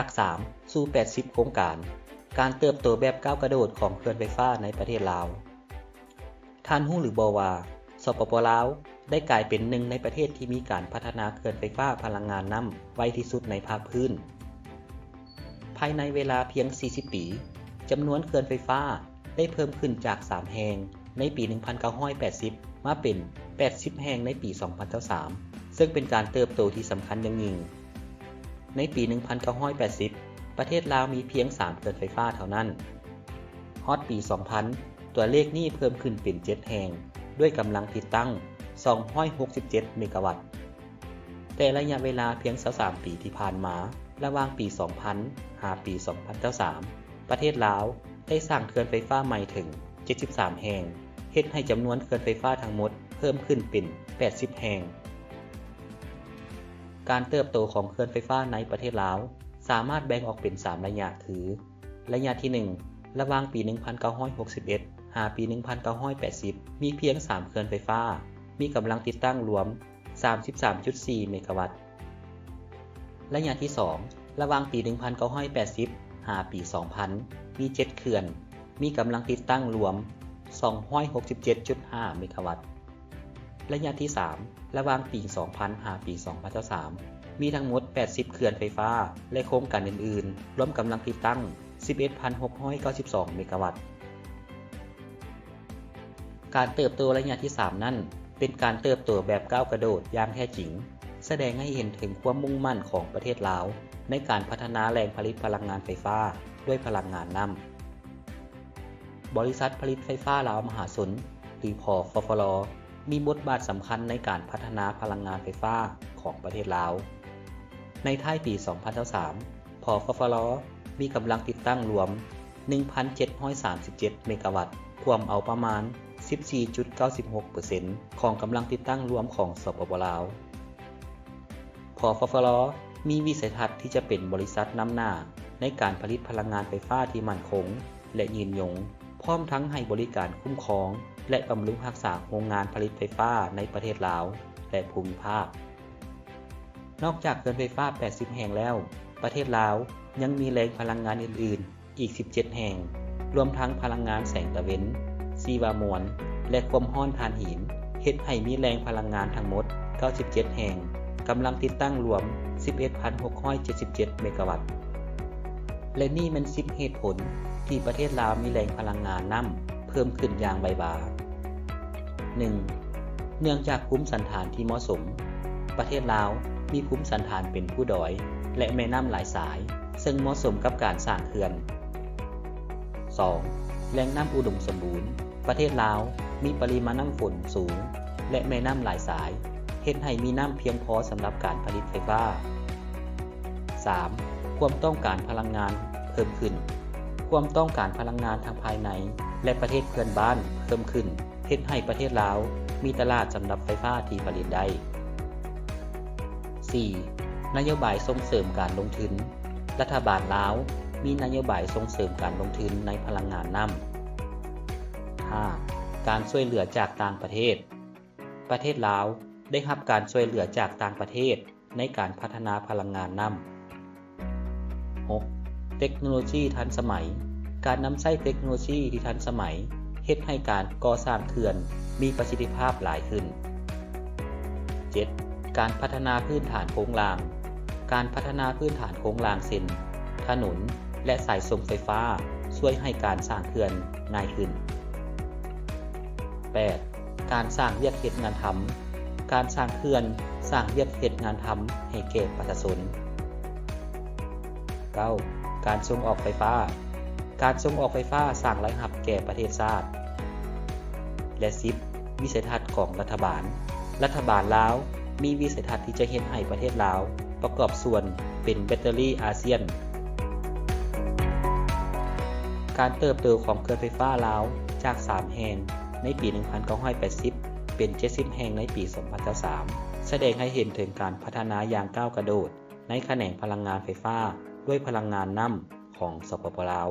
ຈາກສາມສູ່ແປດສິບໂຄງການ, ການເຕີບໂຕແບບກ້າວກະໂດດຂອງເຂື່ອນໄຟຟ້າໃນປະເທດລາວ. ທ່ານຮູ້ຫຼືບໍ່ວ່າ ສປປ ລາວ ໄດ້ກາຍເປັນໜຶ່ງໃນປະເທດທີ່ມີການພັດທະນາເຂື່ອນໄຟຟ້າພະລັງງານນ້ຳໄວທີ່ສຸດໃນພາກພື້ນ. ພາຍໃນເວລາພຽງສີ່ສິບປີ, ຈຳນວນເຂື່ອນໄຟຟ້າໄດ້ເພີ່ມຂຶ້ນຈາກສາມແຫ່ງໃນປີໜຶ່ງພັນເກົ້າຮ້ອຍແປດສິບ ມາເປັນແປດສິບແຫ່ງໃນປີສອງພັນຊາວສາມ ເຊິ່ງເປັນການເຕີບໂຕທີ່ສຳຄັນຢ່າງຍິ່ງ. ໃນປີໜຶ່ງພັນເກົ້າຮ້ອຍແປດສິບ ປະເທດລາວມີພຽງສາມເຂື່ອນໄຟຟ້າເທົ່ານັ້ນ. ຮອດປີສອງພັນ ຕົວເລກນີ້ເພີ່ມຂຶ້ນເປັນເຈັດແຫ່ງ ດ້ວຍກຳລັງຕິດຕັ້ງສອງຮ້ອຍຫົກສິບເຈັດເມກາວັດ. ແຕ່ໄລຍະເວລາພຽງຊາວສາມປີທີ່ຜ່ານມາ, ລະຫວ່າງປີສອງພັນ ຫາປີສອງພັນຊາວສາມ ປະເທດລາວໄດ້ສ້າງເຂື່ອນໄຟຟ້າໃໝ່ເຖິງເຈັດສິບສາມແຫ່ງ, ເຮັດໃຫ້ຈຳນວນເຂື່ອນໄຟຟ້າທັງໝົດເພີ່ມຂຶ້ນເປັນແປດສິບແຫ່ງ. ການເຕີບໂຕຂອງເຂື່ອນໄຟຟ້າໃນປະເທດລາວສາມາດແບ່ງອອກເປັນສາມໄລຍະຄື, ໄລຍະທີໜຶ່ງ ລະຫວ່າງປີໜຶ່ງພັນເກົ້າຮ້ອຍຫົກສິບເອັດ ຫາປີໜຶ່ງພັນເກົ້າຮ້ອຍແປດສິບ ມີພຽງສາມເຂື່ອນໄຟຟ້າ, ມີກຳລັງຕິດຕັ້ງລວມສາມສິບສາມຈຸດສີ່ເມກາວັດ. ໄລຍະທີສອງ ລະຫວ່າງປີໜຶ່ງພັນເກົ້າຮ້ອຍແປດສິບ ຫາປີສອງພັນ ມີເຈັດເຂື່ອນ, ມີກຳລັງຕິດຕັ້ງລວມສອງຮ້ອຍຫົກສິບເຈັດຈຸດຫ້າເມກາວັດ. ໄລຍະທີສາມ ລະຫວ່າງປີສອງພັນ ຫາປີສອງພັນຊາວສາມ ມີທັງໝົດແປດສິບເຂື່ອນໄຟຟ້າ ແລະ ໂຄງການອື່ນໆ ລວມກຳລັງຕິດຕັ້ງສິບເອັດພັນຫົກຮ້ອຍເກົ້າສິບສອງເມກາວັດ. ການເຕີບໂຕໄລຍະທີສາມນັ້ນ ເປັນການເຕີບໂຕແບບກ້າວກະໂດດຢ່າງແທ້ຈິງ, ສະແດງໃຫ້ເຫັນເຖິງຄວາມມຸ່ງໝັ້ນຂອງປະເທດລາວໃນການພັດທະນາແຫຼ່ງຜະລິດພະລັງງານໄຟຟ້າດ້ວຍພະລັງງານນ້ຳ. ບໍລິສັດຜະລິດໄຟຟ້າລາວມະຫາຊົນ ຫຼື ພຟລ ມີບົດບາດສຳຄັນໃນການພັດທະນາພະລັງງານໄຟຟ້າຂອງປະເທດລາວ. ໃນທ້າຍປີສອງພັນຊາວສາມ ພຟລ ມີກຳລັງຕິດຕັ້ງລວມໜຶ່ງພັນເຈັດຮ້ອຍສາມສິບເຈັດເມກາວັດ, ກວມເອົາປະມານສິບສີ່ຈຸດເກົ້າສິບຫົກເປີເຊັນ ຂອງກຳລັງຕິດຕັ້ງລວມຂອງ ສປປ ລາວ. ພຟລ ມີວິໄສທັດທີ່ຈະເປັນບໍລິສັດນຳໜ້າໃນການຜະລິດພະລັງງານໄຟຟ້າທີ່ໝັ້ນຄົງ ແລະ ຍືນຍົງ, ພ້ອມທັງໃຫ້ບໍລິການຄຸ້ມຄອງ ແລະ ບຳລຸງຮັກສາໂຮງງານຜະລິດໄຟຟ້າໃນປະເທດລາວ ແລະ ພູມິພາກ. ນອກຈາກເຂື່ອນໄຟຟ້າແປດສິບແຫ່ງແລ້ວ, ປະເທດລາວຍັງມີແຫຼ່ງພະລັງງານອື່ນໆ ອີກສິບເຈັດແຫ່ງ, ລວມທັງພະລັງງານແສງຕາເວັນ, ຊີວະມວນ ແລະ ຄວາມຮ້ອນຖ່ານຫີນ, ເຮັດໃຫ້ມີແຫຼ່ງພະລັງງານທັງໝົດເກົ້າສິບເຈັດແຫ່ງ, ກຳລັງຕິດຕັ້ງລວມສິບເອັດພັນຫົກຮ້ອຍເຈັດສິບເຈັດເມກາວັດ. ແລະ ນີ້ແມ່ນສິບເຫດຜົນທີ່ປະເທດລາວມີແຫຼ່ງພະລັງງານນ້ຳເພີ່ມຂຶ້ນຢ່າງໄວວາ. ໜຶ່ງ, ເນື່ອງຈາກພູມສັນຖານທີ່ເໝາະສົມ, ປະເທດລາວມີພູມສັນຖານເປັນພູດອຍ ແລະ ແມ່ນ້ຳຫຼາຍສາຍ, ເຊິ່ງເໝາະສົມກັບການສ້າງເຂື່ອນ. ສອງ, ແຫຼ່ງນ້ຳອຸດົມສົມບູນ, ປະເທດລາວມີປະລິມານນ້ຳຝົນສູງ ແລະ ແມ່ນ້ຳຫຼາຍສາຍ, ເຮັດໃຫ້ມີນ້ຳພຽງພໍສຳລັບການຜະລິດໄຟຟ້າ. ສາມ, ຄວາມຕ້ອງການພະລັງງານເພີ່ມຂຶ້ນ. ຄວາມຕ້ອງການພະລັງງານທັງພາຍໃນ ແລະ ປະເທດເພື່ອນບ້ານເພີ່ມຂຶ້ນ, ເຮັດໃຫ້ປະເທດລາວມີຕະຫຼາດສຳລັບໄຟຟ້າທີ່ຜະລິດໄດ້. ສີ່, ນະໂຍບາຍສົ່ງເສີມການລົງທຶນ. ລັດຖະບານລາວມີນະໂຍບາຍສົ່ງເສີມການລົງທຶນໃນພະລັງງານນ້ຳ. ຫ້າ, ການຊ່ວຍເຫຼືອຈາກຕ່າງປະເທດ. ປະເທດລາວໄດ້ຮັບການຊ່ວຍເຫຼືອຈາກຕ່າງປະເທດ ໃນການພັດທະນາພະລັງງານນ້ຳ. ຫົກ, ເຕັກໂນໂລຊີທັນສະໄໝ. ການນຳໃຊ້ເຕັກໂນໂລຊີທີ່ທັນສະໄໝ ເຮັດໃຫ້ການກໍ່ສ້າງເຂື່ອນມີປະສິດທິພາບຫຼາຍຂຶ້ນ. ເຈັດ, ການພັດທະນາພື້ນຖານໂຄງລ່າງ. ການພັດທະນາພື້ນຖານໂຄງລ່າງ ເຊັ່ນ ຖະໜົນ ແລະ ສາຍສົ່ງໄຟຟ້າ ຊ່ວຍໃຫ້ການສ້າງເຂື່ອນງ່າຍຂຶ້ນ. ແປດ, ການສ້າງວຽກເຮັດງານທຳ. ການສ້າງເຂື່ອນສ້າງວຽກເຮັດງານທຳໃຫ້ແກ່ປະຊາຊົນ. ເກົ້າ, ການສົ່ງອອກໄຟຟ້າ. ການສົ່ງອອກໄຟຟ້າສ້າງລາຍຮັບແກ່ປະເທດຊາດ. ແລະ ສິບ, ວິໄສທັດຂອງລັດຖະບານ. ລັດຖະບານລາວມີວິໄສທັດທີ່ຈະເຮັດໃຫ້ປະເທດລາວປະກອບສ່ວນເປັນແບັດເຕີຣີອາຊຽນ. ການເຕີບໂຕຂອງເຂື່ອນໄຟຟ້າລາວຈາກສາມແຫ່ງໃນປີໜຶ່ງພັນເກົ້າຮ້ອຍແປດສິບ ເປັນເຈັດສິບແຫ່ງໃນປີສອງພັນຊາວສາມ ສະແດງໃຫ້ເຫັນເຖິງການພັດທະນາຢ່າງກ້າວກະໂດດໃນຂະແໜງພະລັງງານໄຟຟ້າດ້ວຍພະລັງງານນ້ຳຂອງ ສປປ ລາວ.